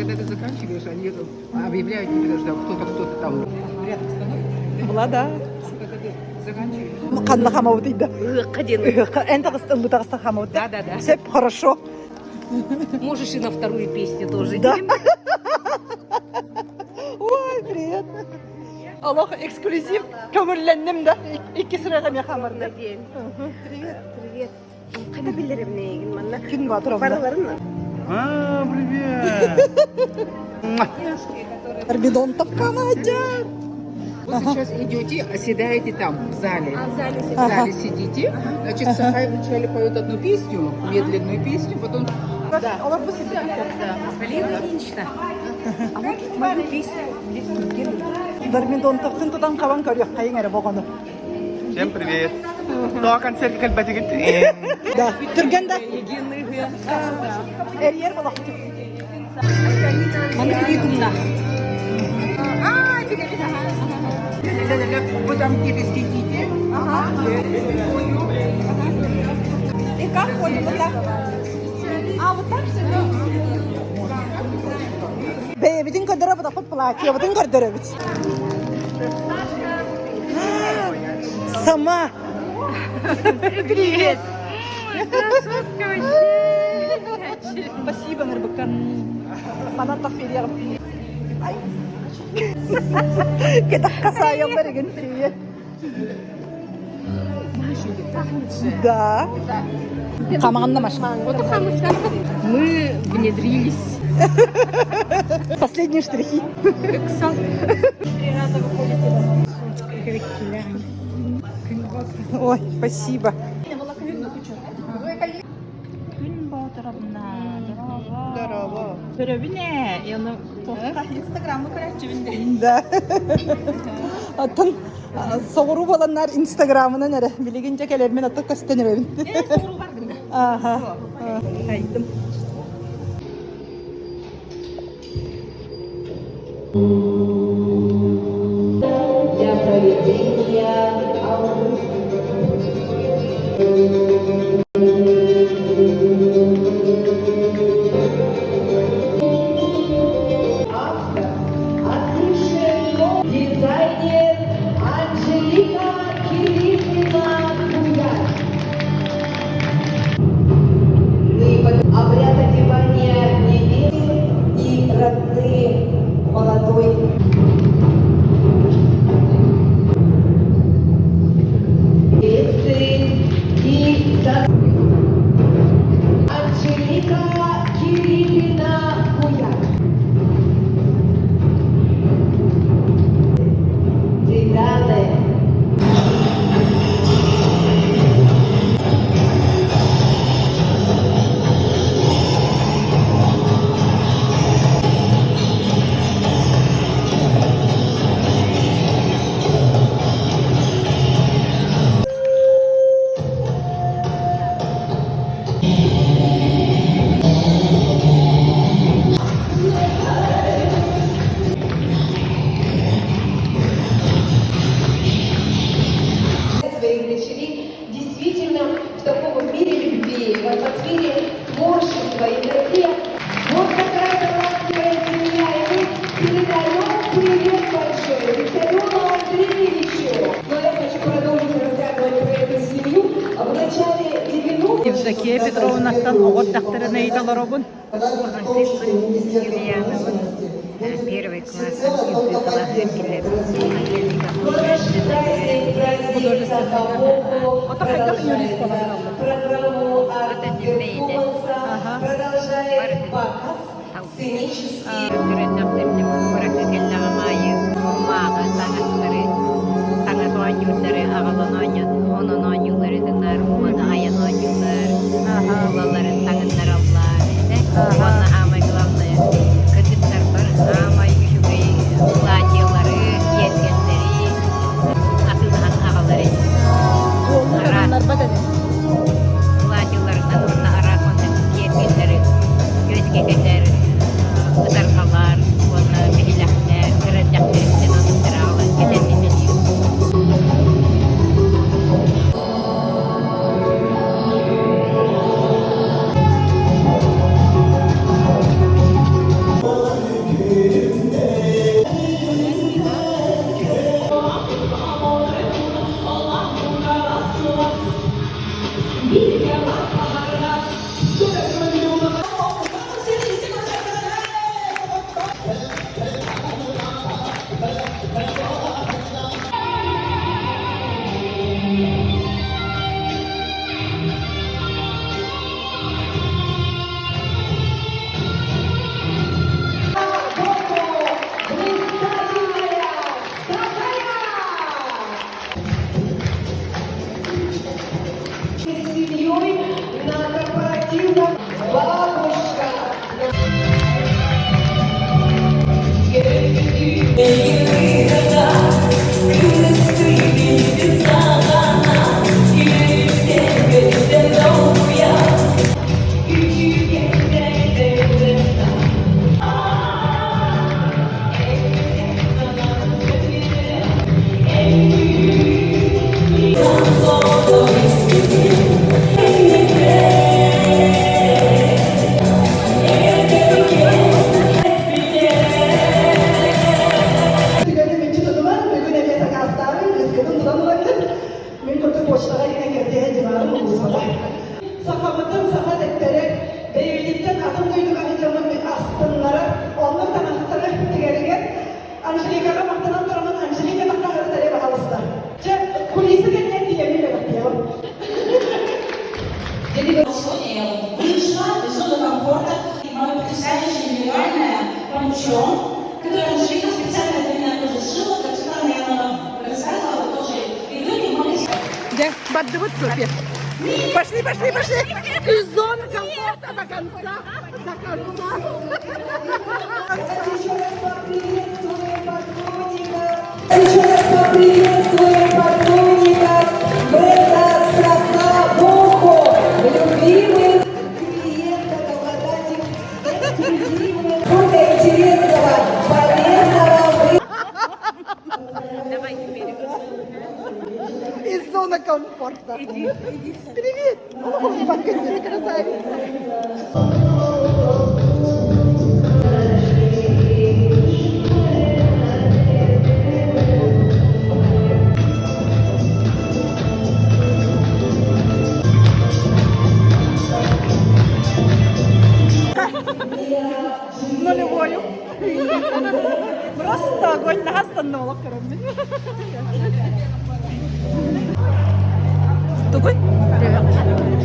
Когда ты заканчиваешь, они объявляют тебе, что кто-то, кто-то там. Порядок становится. Была, да. Когда ты заканчиваешь. Ханна хамабыт да. Ыһыкка диэн. Эн таҕыста ыллы таҕыста хамабыт. Да, да, да. Сөп, хорошо. Можешь и на вторую песню тоже. Да. Ой, привет. Олох эксклюзив көҥүллэнним да. Икки сыраға мен хамырды. Привет, привет. Қайда билерим эйигин манна? Күн Батыровна. Барыларын А, привет! Арбидонтов Канадя. Вы сейчас идете, оседаете там, в зале. А в зале В зале сидите. Значит, Сахай вначале поет одну песню, медленную песню, потом... Да. Олар бу сидят. Да. Галина Ильинична. А вот мою песню Дормидонтовтын тутан хабан көрүөх хайың эрэ боҕону. Всем привет! Тоҕо концерт кэлбэтигит? Да, түргэн да. Эрьер болохту. Маны киритумна. Вы там где-то сидите. И как ходим вот так? А, вот так все? Бэйэбитин көрдөрө бодохпут платьебытын көрдөрөбүт. Сама. Привет. Красотка вообще. Спасибо, Нырбыкка. Манан тафферьям. Ай. Кетах касаям береген. Привет. Да. Хамаҕанна машина. Мы внедрились. Последние штрихи. Три раза выходите. Ой, спасибо. Күн Боотуровна, здорово. Здорово. Көрөбүн ээ, оны туохха Инстаграмы көрөөччүбүн де. Да. Оттон соҕуруу буоланнар инстаграмынан эрэ билигин дьэ кэлэрмин ото көстөн эрэбин. Ээ, соҕуруу бардыҥ да. Аха. Айдым. Для проведения Автор, открывшая дизайнер Анжелика Кириллина Куяр. Обряд одевания невесты и родные молодой невесты и со... Анжелика Кириллина Куяр. Приданое. Своих дочерей действительно в таком мире любви, в атмосфере творчества и такие. Вот такая талантливая семья. И мы передаем привет большой Виссариону Андреевичу. Но я хочу продолжить рассказывать про эту семью. В начале 90-х... Евдокия Петровнаттан оҕо дактарына ыйыталаробун. Первый класс Ото хайдах юрист буолан Программу арт-перформанса продолжает показ сценический. Таҥас оонньуурдары аҕалан онон оонньуулар ытынар, уону айан оонньуулар, куукулаларын таҥыннараллар. Уонна саамай главное, кыргыттарбар саамай үчүгэй платьелары, киэргэллэри атыылаһан аҕалар этим. Уолу таҥыннарбат этэ. Платьеларынан уонна араас маннык киэргэллэри күөскэ кэтэр, ытарҕалар. плечом, которое Анжелика специально для меня тоже сшила, как всегда, я рассказывала тоже. И люди могли Дьэ, бардыбыт Софья. Пошли, пошли, пошли. Из зоны комфорта до конца. До конца. Еще раз поприветствуем поклонников. Еще раз поприветствуем поклонников бренда Саха Бохо, любимых клиентов, обладателей эксклюзивных, сколько интересного, полезного вы Из зоны комфорта. Иди, иди. Привет. О, какая красавица. Нулевою. Просто огонь на остановок. Тугуй?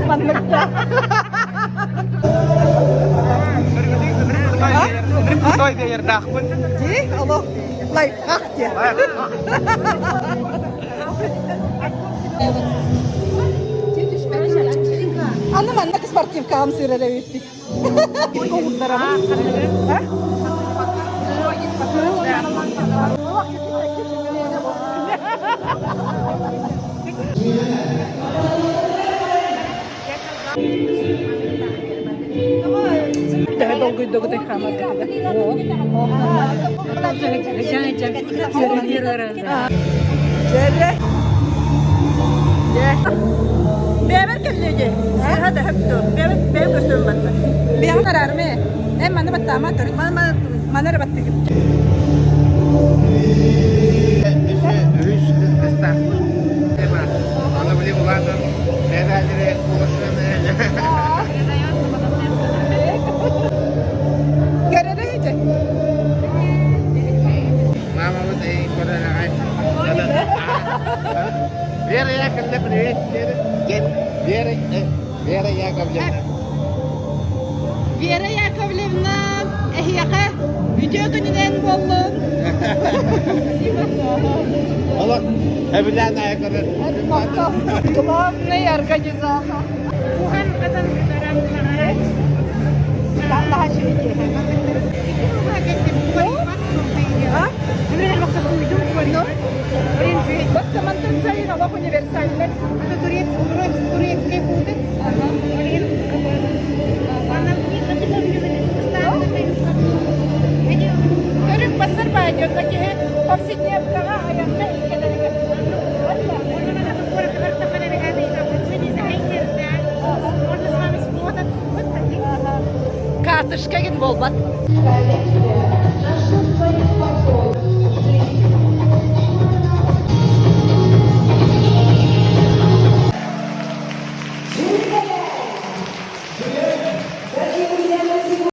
Манныкта. Крутой веердаахпын. Ди, алло. Лайфхак де. Аны манна спортивкаҕым сыырар эбиппит. Төһө долгуйдугутай хаамардыкыда. Дьэрэ. Бэбэр кэллиги. Сыһа да хөптө. Бэбэр бэбэр көстөн батта. Бэҕин араарме. Эн маны баттаама төр. Маны эрэ баттыгын. Үһүс кыстаахпын. Аны били улаатан бэбээлэри уласынан Көрөрө ити. Мамабыт эйин көрөн аҕай. Вера Яковлевна, привет. Ким? Вера, Вера Яковлевна. Вера Яковлевна, эһиэхэ үтүө күнүнэн буоллун. Олох эбилээн айа көрөр. Главный организатор. Көрүк басар баайдык киһи повседневкаҕа айанна иккэлэригэр Карточка гин болбат.